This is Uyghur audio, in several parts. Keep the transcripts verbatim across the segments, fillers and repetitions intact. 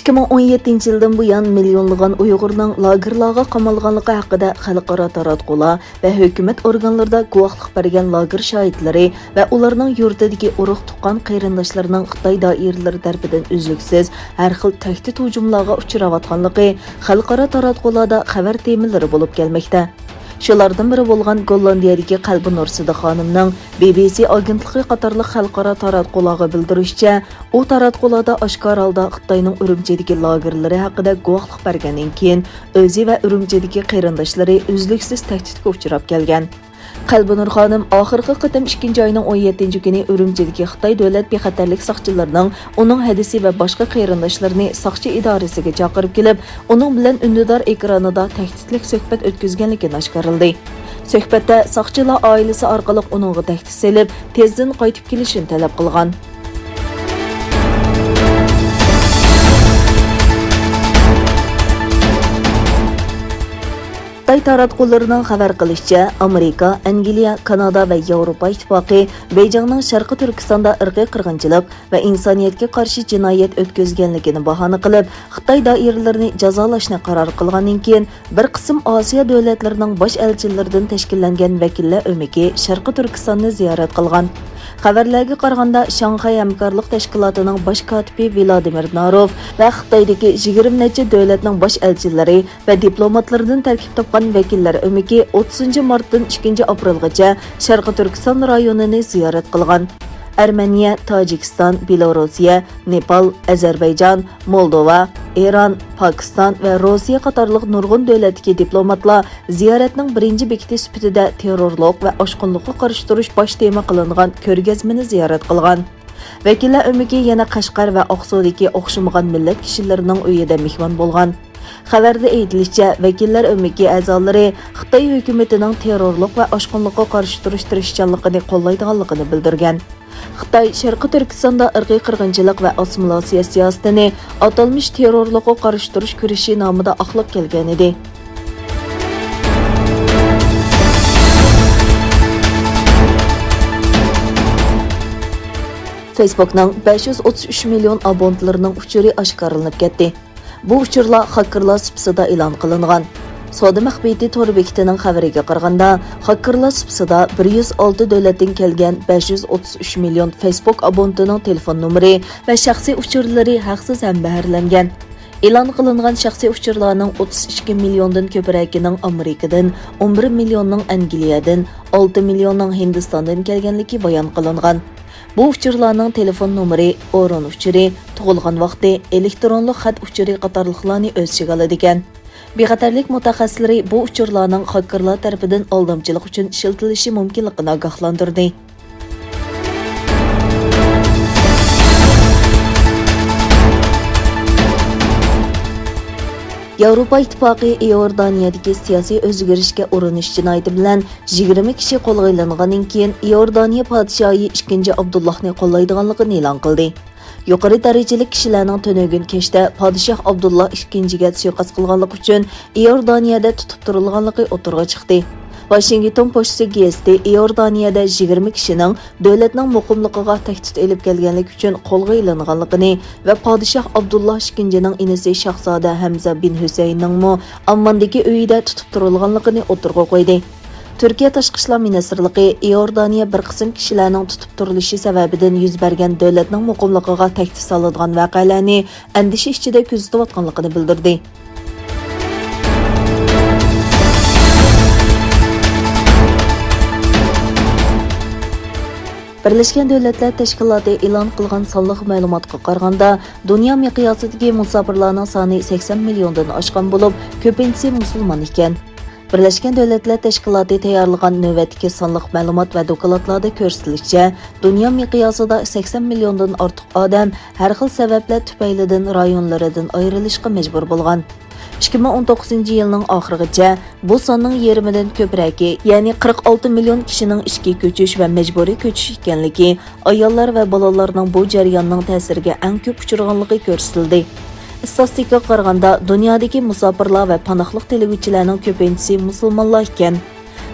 ئىككى مىڭ ئون يەتتىنچى يىلدىن بۇيان مىليونلىغان ئۇيغۇرنىڭ لاگېرلارغا قامالغانلىقى ھەققىدە خەلقئارا تاراتقۇلار ۋە ھۆكۈمەت ئورگانلىرىدا گۇۋاھلىق بەرگەن لاگېر شاھىتلىرى ۋە ئۇلارنىڭ يۇرتىدىكى ئۇرۇق-تۇغقان، قېرىنداشلىرىنىڭ خىتاي دائىرىلىرى تەرىپىدىن ئۈزلۈكسىز ھەر خىل تەھدىت-ھۇجۇملارغا ئۇچراۋاتقانلىقى خەلقئارا تاراتقۇلاردا خەۋەر تېمىلىرى بولۇپ كەلمەكتە. شۇلاردىن بىرى بولغان گوللاندىيەدىكى قەلبىنۇر سىدىق خانىمنىڭ بى بى سى ئاگېنتلىقى قاتارلىق خەلقئارا تاراتقۇلارغا بىلدۈرۈشىچە، ئۇ تاراتقۇلاردا ئاشكارا ھالدا خىتاينىڭ ئۈرۈمچىدىكى لاگېرلىرى ھەققىدە گۇۋاھلىق بەرگەندىن كېيىن، ئۆزى ۋە ئۈرۈمچىدىكى قېرىنداشلىرى ئۈزلۈكسىز تەھدىتكە ئۇچراپ كەلگەن. قەلبىنۇر خانىم ئاخىرقى قېتىم ئىككىنچى ئاينىڭ ئون يەتتىنچى كۈنى ئۈرۈمچىدىكى خىتاي دۆلەت بىخەتەرلىك ساقچىلىرىنىڭ ئۇنىڭ ھەدىسى ۋە باشقا قېرىنداشلىرىنى ساقچى ئىدارىسىگە چاقىرىپ كېلىپ، ئۇنىڭ بىلەن ئۈندىدار ئېكرانىدا تەھدىتلىك سۆھبەت ئۆتكۈزگەنلىكىنى ئاشكارىلىدى. سۆھبەتتە ساقچىلار ئائىلىسى ئارقىلىق ئۇنىڭغا تەھدىت سېلىپ، تېزدىن قايتىپ كېلىشىنى تەلەپ قىلغان. خىتاي تاراتقۇلىرىنىڭ خەۋەر قىلىشىچە، ئامېرىكا، ئەنگلىيە، كانادا ۋە ياۋروپا ئىتتىپاقى بېيجىڭنىڭ شەرقىي تۈركىستاندا ئىرقىي قىرغىنچىلىق ۋە ئىنسانىيەتكە قارشى جىنايەت ئۆتكۈزگەنلىكىنى باھانە قىلىپ، خىتاي دائىرىلىرىنى جازالاشنى قارار قىلغاندىن كېيىن، بىر قىسىم ئاسىيا دۆلەتلىرىنىڭ باش ئەلچىلىرىدىن تەشكىللەنگەن ۋەكىللەر ئۆمىكى شەرقىي تۈركىستاننى زىيارەت قىلغان. خەۋەرلەرگە قارىغاندا، شاڭخەي ھەمكارلىق تەشكىلاتىنىڭ باش كاتىپى ۋلادىمىر ناروف ۋە خىتايدىكى يىگىرمە نەچچە دۆلەتنىڭ باش ئەلچىلىرى ۋە دىپلوماتلىرىدىن تەركىب تاپقان ۋەكىللەر ئۆمىكى ئوتتۇزىنچى مارتتىن ئىككىنچى ئاپرېلغىچە شەرقىي تۈركىستان رايونىنى زىيارەت قىلغان. ئەرمېنىيە، تاجىكىستان، بېلوروسىيە، نېپال، ئەزەربەيجان، مولدوۋا، ئىران، پاكىستان ۋە روسىيە قاتارلىق نۇرغۇن دۆلەتتىكى دىپلوماتلار زىيارەتنىڭ بىرىنچى بېكىتى سۈپىتىدە تېررورلۇق ۋە ئاشقۇنلۇققا قارشى تۇرۇش باش تېما قىلىنغان كۆرگەزمىنى زىيارەت قىلغان. ۋەكىللەر ئۆمىكى يەنە قەشقەر ۋە ئاقسۇدىكى ئوخشىمىغان مىللەت كىشىلىرىنىڭ ئۆيىدە مېھمان بولغان. خەۋەردە ئېيتىلىشىچە، ۋەكىللەر ئۆمىكى ئەزالىرى خىتاي ھۆكۈمىتىنىڭ تېررورلۇق ۋە ئاشقۇنلۇققا قارشى تۇرۇش تىرىشچانلىقىنى قوللايدىغانلىقىنى بىلدۈرگەن. خىتاي شەرقىي تۈركىستاندا ئىرقىي قىرغىنچىلىق ۋە ئاسسىمىلياتسىيە سىياسىتىنى ئاتالمىش تېررورلۇققا قارشى تۇرۇش كۈرىشى نامىدا ئاقلاپ كەلگەنىدى. فېيسبوكنىڭ بەش يۈز ئوتتۇز ئۈچ مىليون ئابونتلىرىنىڭ ئۇچۇرى ئاشكارىلىنىپ كەتتى. بۇ ئۇچۇرلار خاككېرلار سۇپىسىدا ئېلان قىلىنغان. سودا مەخپىيىتى تور بېكىتىنىڭ خەۋىرىگە قارىغاندا، خاككېرلار سۇپىسىدا بىر يۈز ئالتە دۆلەتتىن كەلگەن بەش يۈز ئوتتۇز ئۈچ مىليون فېيسبوك ئابونتىنىڭ تېلېفون نومۇرى ۋە شەخسىي ئۇچۇرلىرى ھەقسىز ھەمبەھىرلەنگەن. ئېلان قىلىنغان شەخسىي ئۇچۇرلارنىڭ ئوتتۇز ئىككى مىليوندىن كۆپرەكىنىڭ ئامېرىكىدىن، ئون بىر مىليوننىڭ ئەنگلىيەدىن، ئالتە مىليوننىڭ ھىندىستاندىن كەلگەنلىكى بايان قىلىنغان. بۇ ئۇچۇرلارنىڭ تېلېفون نومۇرى، ئورۇن ئۇچۇرى، تۇغۇلغان ۋاقتى، ئېلېكترونلۇق خەت ئۇچۇرى قاتارلىقلارنى ئۆز ئىچىگە ئالىدىكەن. بىخەتەرلىك مۇتەخەسسىسلىرى بۇ ئۇچۇرلارنىڭ خاككېرلار تەرىپىدىن ئالدامچىلىق ئۈچۈن ئىشلىتىلىشى مۇمكىنلىقىنى ئاگاھلاندۇردى. ياۋروپا ئىتتىپاقى ئىئوردانىيەدىكى سىياسىي ئۆزگىرىشكە ئۇرۇنۇش جىنايىتى بىلەن يىگىرمە كىشى قولغا ئېلىنغاندىن كېيىن، ئىئوردانىيە پادىشاھى ئىككىنچى ئابدۇللاھنى قوللايدىغانلىقىنى ئېلان قىلدى. يۇقىرى دەرىجىلىك كىشىلەرنىڭ تۈنۈگۈن كەچتە پادىشاھ ئابدۇللا ئىككىنچىگە سۇيىقەست قىلغانلىقى ئۈچۈن ئىئوردانىيەدە تۇتۇپ تۇرۇلغانلىقى ئوتتۇرىغا چىقتى. ۋاشىنگتون پوچتىسى گېزىتى ئىئوردانىيەدە يىگىرمە كىشىنىڭ دۆلەتنىڭ مۇقىملىقىغا تەھدىت ئېلىپ كەلگەنلىكى ئۈچۈن قولغا ئېلىنغانلىقىنى ۋە پادىشاھ ئابدۇللا ئىككىنچىنىڭ ئىنىسى شاھزادە ھەمزە بىن ھۈسەيىننىڭمۇ ئامماندىكى ئۆيىدە تۇتۇپ تۇرۇلغانلىقىنى ئوتتۇرىغا قويدى. تۈركىيە تاشقى ئىشلار مىنىستىرلىقى ئىئوردانىيە بىر قىسىم كىشىلەرنىڭ تۇتۇپ تۇرۇلۇشى سەۋەبىدىن يۈز بەرگەن دۆلەتنىڭ مۇقىملىقىغا تەھدىت سالىدىغان ۋەقەلەرنى ئەندىشە ئىچىدە كۆزىتىۋاتقانلىقىنى بىلدۈردى. بىرلەشكەن دۆلەتلەر تەشكىلاتى ئېلان قىلغان سانلىق مەلۇماتقا قارىغاندا، دۇنيا مىقياسىدىكى مۇساپىرلارنىڭ سانى سەكسەن مىليوندىن ئاشقان بولۇپ، كۆپىنچىسى مۇسۇلمان ئىكەن. بىرلەشكەن دۆلەتلەر تەشكىلاتى تەييارلىغان نۆۋەتتىكى سانلىق مەلۇمات ۋە دوكلاتلاردا كۆرسىتىلىشىچە، دۇنيا مىقياسىدا سەكسەن مىليوندىن ئارتۇق ئادەم ھەر خىل سەۋەبلەر تۈپەيلىدىن رايونلىرىدىن ئايرىلىشقا مەجبۇر بولغان. ئىككى مىڭ ئون توققۇزىنچى يىلنىڭ ئاخىرىغىچە بۇ ساننىڭ يېرىمىدىن كۆپرەكى، يەنى قىرىق ئالتە مىليون كىشىنىڭ ئىچكى كۆچۈش ۋە مەجبۇرىي كۆچۈش ئىكەنلىكى، ئاياللار ۋە بالىلارنىڭ بۇ جەرياننىڭ تەسىرىگە ئەڭ كۆپ ئۇچرىغانلىقى كۆرسىتىلدى. ئىستاتىستىكىغا قارىغاندا، دۇنيادىكى مۇساپىرلار ۋە پاناھلىق تىلىگۈچىلەرنىڭ كۆپىنچىسى مۇسۇلمانلار ئىكەن.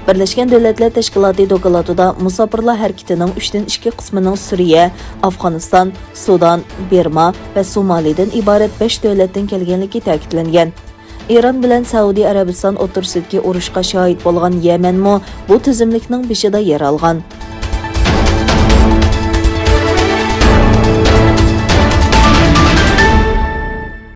بىرلەشكەن دۆلەتلەر تەشكىلاتى دوكلاتىدا مۇساپىرلار ھەرىكىتىنىڭ ئۈچتىن ئىككى قىسمىنىڭ سۈرىيە، ئافغانىستان، سۇدان، بىرما ۋە سومالىدىن ئىبارەت بەش دۆلەتتىن كەلگەنلىكى تەكىتلەنگەن. ئىران بىلەن سەئۇدى ئەرەبىستان ئوتتۇرىسىدىكى ئۇرۇشقا شاھىت بولغان يەمەنمۇ بۇ تىزىملىكنىڭ بېشىدا يەر ئالغان.